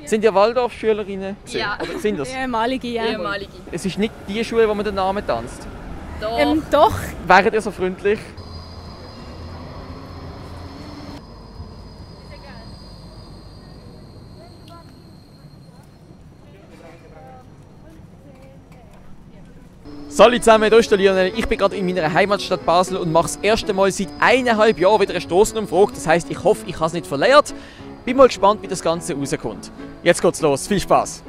Sind ihr Waldorf-Schülerinnen? Ja. Oder sind das? Ehemalige, ja. Ehemalige. Es ist nicht die Schule, wo man den Namen tanzt. Doch. Doch. Wäret ihr so freundlich? Salut zusammen, hier ist der Lionel. Ich bin gerade in meiner Heimatstadt Basel und mache das erste Mal seit 1,5 Jahren wieder eine Stossnumfrage. Das heisst, ich hoffe, ich habe es nicht verlehrt. Bin mal gespannt, wie das Ganze rauskommt. Jetzt geht's los. Viel Spaß!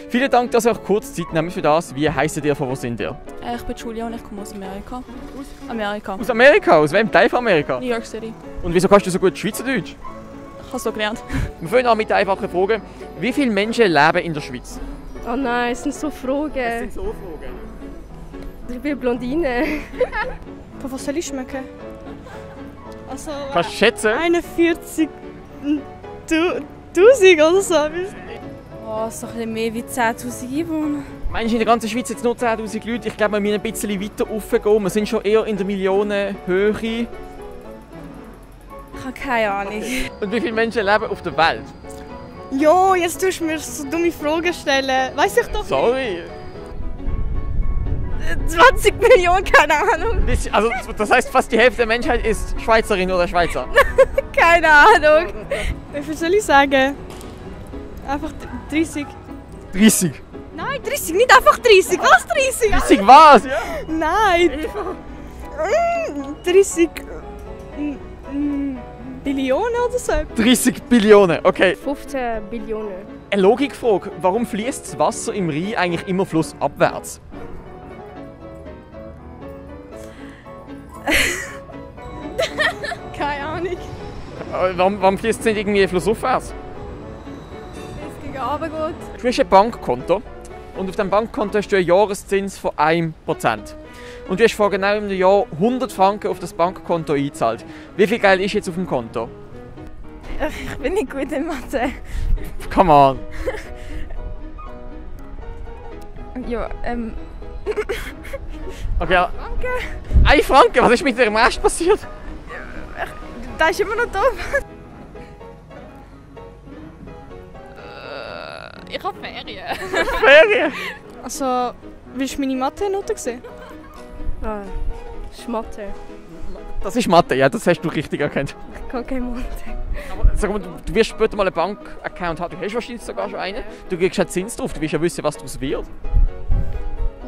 Vielen Dank, dass ihr euch kurz Zeit nehmt für das. Wie heisst ihr? Von wo sind ihr? Ich bin Julia und ich komme aus Amerika. Aus Amerika. Aus Amerika? Aus welchem Teil von Amerika? New York City. Und wieso kannst du so gut Schweizerdeutsch? Ich habe so gelernt. Wir fangen an mit der einfachen Frage. Wie viele Menschen leben in der Schweiz? Oh nein, es sind so Fragen. so Fragen. Ich bin Blondine. Von was soll ich schmecken? Also Kannst du schätzen? 41.000 oder so. Oh, so ein bisschen mehr wie 10'000 Einwohner. Meinst du, in der ganzen Schweiz jetzt nur 10'000 Leute? Ich glaube, wir müssen ein bisschen weiter raufgehen. Wir sind schon eher in der Millionenhöhe. Ich habe keine Ahnung. Und wie viele Menschen leben auf der Welt? Jo, jetzt tust du mir so dumme Fragen stellen. Weiss ich doch Sorry. 20 Millionen, keine Ahnung. Also, das heisst, fast die Hälfte der Menschheit ist Schweizerin oder Schweizer. Keine Ahnung. Wie viel soll ich sagen? Einfach 30. 30. Nein, 30, nicht einfach 30. Was 30? 30 was? Ja. Nein. 30 Billionen oder so. 30 Billionen, okay. 15 Billionen. Eine Logikfrage. Warum fließt das Wasser im Rhein eigentlich immer flussabwärts? Keine Ahnung. Warum fließt es nicht irgendwie flussaufwärts? Es gegen runter geht. Du hast ein Bankkonto und auf diesem Bankkonto hast du einen Jahreszins von 1%. Und du hast vor genau einem Jahr 100 Franken auf das Bankkonto eingezahlt. Wie viel Geld ist jetzt auf dem Konto? Ich bin nicht gut in Mathe. Come on. Ja, Okay, ja. 1 Franken? Was ist mit dem Rest passiert? da ist immer noch da. Ich habe Ferien. Ferien? Also, willst du meine Mathe-Note sehen? Ah, Schmatte. Das ist Mathe, ja, das hast du richtig erkannt. Ich kann keine Mathe. Aber sag mal, du wirst später mal einen Bankaccount haben. Du hast wahrscheinlich sogar schon einen. Du kriegst einen Zins drauf, du willst ja wissen, was daraus wird.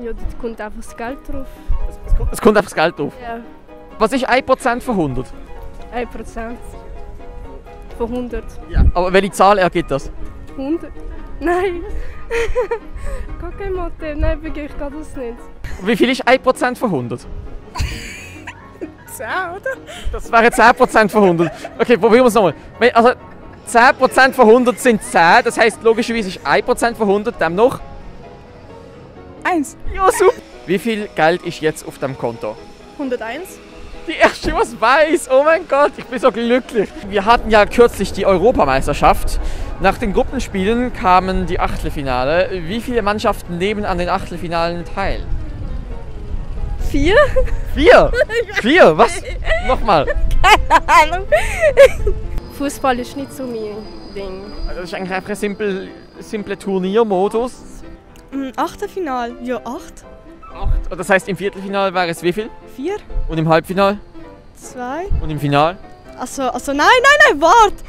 Ja, da kommt einfach das Geld drauf. Es kommt einfach das Geld drauf. Ja, Was ist 1% von 100? 1% von 100. Ja. Aber welche Zahl ergibt das? 100? Nein. Gar keine Mathe. Nein, wirklich, ich kann das nicht. Und wie viel ist 1% von 100? 10, oder? Das wären 10% von 100. Okay, probieren wir es nochmal. Also 10% von 100 sind 10, das heisst logischerweise ist 1% von 100 dem noch. 1. Ja, super. Wie viel Geld ist jetzt auf dem Konto? 101. Die erste, was weiß. Oh mein Gott, ich bin so glücklich. Wir hatten ja kürzlich die Europameisterschaft. Nach den Gruppenspielen kamen die Achtelfinale. Wie viele Mannschaften nehmen an den Achtelfinalen teil? 4? 4? 4? Was? Nochmal. Ahnung. Fußball ist nicht so mein Ding. Also das ist eigentlich einfach ein simpler Turniermodus. Achtelfinal. Ja, 8. 8. Das heisst, im Viertelfinale wäre es wie viel? 4. Und im Halbfinale? 2. Und im Finale? Also nein, warte!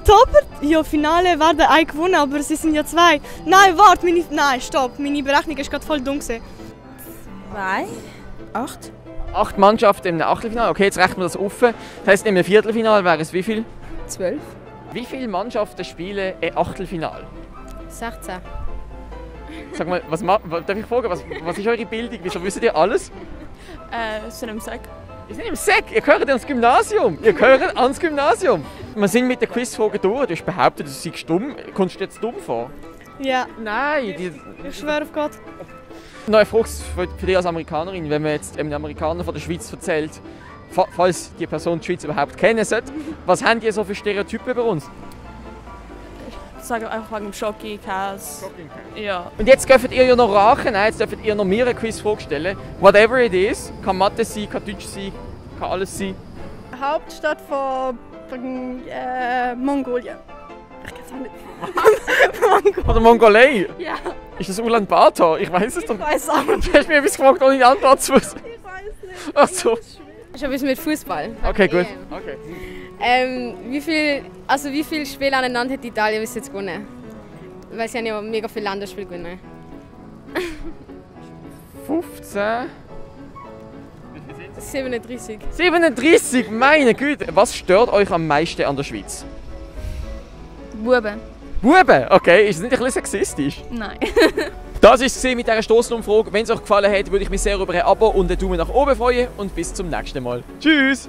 Doppelt? Ja, Finale werden ein gewonnen, aber sie sind ja 2. Nein, warte, nein, stopp, meine Berechnung ist gerade voll dumm gewesen. 2? 8. 8 Mannschaften im Achtelfinale. Okay, jetzt rechnen wir das auf. Das heisst, im Viertelfinale wäre es wie viel? 12. Wie viele Mannschaften spielen ein Achtelfinale? 16. Sag mal, darf ich fragen, was ist eure Bildung? Wieso wisst ihr alles? Sind im Sack. Ihr seid im Sek, ihr gehört ans Gymnasium. Ihr gehört ans Gymnasium. Wir sind mit der Quizfrage durch. Du hast behauptet, du seist dumm. Kommst du dir jetzt dumm vor? Ja, Nein. ich schwöre auf Gott. Noch eine Frage für dich als Amerikanerin. Wenn man jetzt einem Amerikaner von der Schweiz erzählt, falls die Person die Schweiz überhaupt kennen sollte, was haben die so für Stereotypen über uns? Ich sage einfach wegen dem Schoki, Käse. Ja. Und jetzt dürft ihr ja noch rachen, jetzt dürft ihr noch mir eine Quizfrage stellen. Whatever it is, kann Mathe sein, kann Deutsch sein, kann alles sein. Hauptstadt von Mongolien. Oder Mongolei? Ja. Ist das Ulaanbaatar? Ich weiß es doch nicht. Ich weiß auch nicht. Du hast mir etwas gefragt, ohne die Antwort zu wissen. Ich weiß nicht. Ach so. Ich habe mit Fußball. Okay, gut. EM. Okay. Wie viele Spiele aneinander hat Italien bis jetzt gewonnen? Weil sie haben ja mega viele Länderspiele gewonnen. 15. 37. 37, meine Güte. Was stört euch am meisten an der Schweiz? Buben. Buben? Okay, ist das nicht ein bisschen sexistisch? Nein. Das war es mit dieser Stossnumfrage. Wenn es euch gefallen hat, würde ich mich sehr über ein Abo und einen Daumen nach oben freuen. Und bis zum nächsten Mal. Tschüss!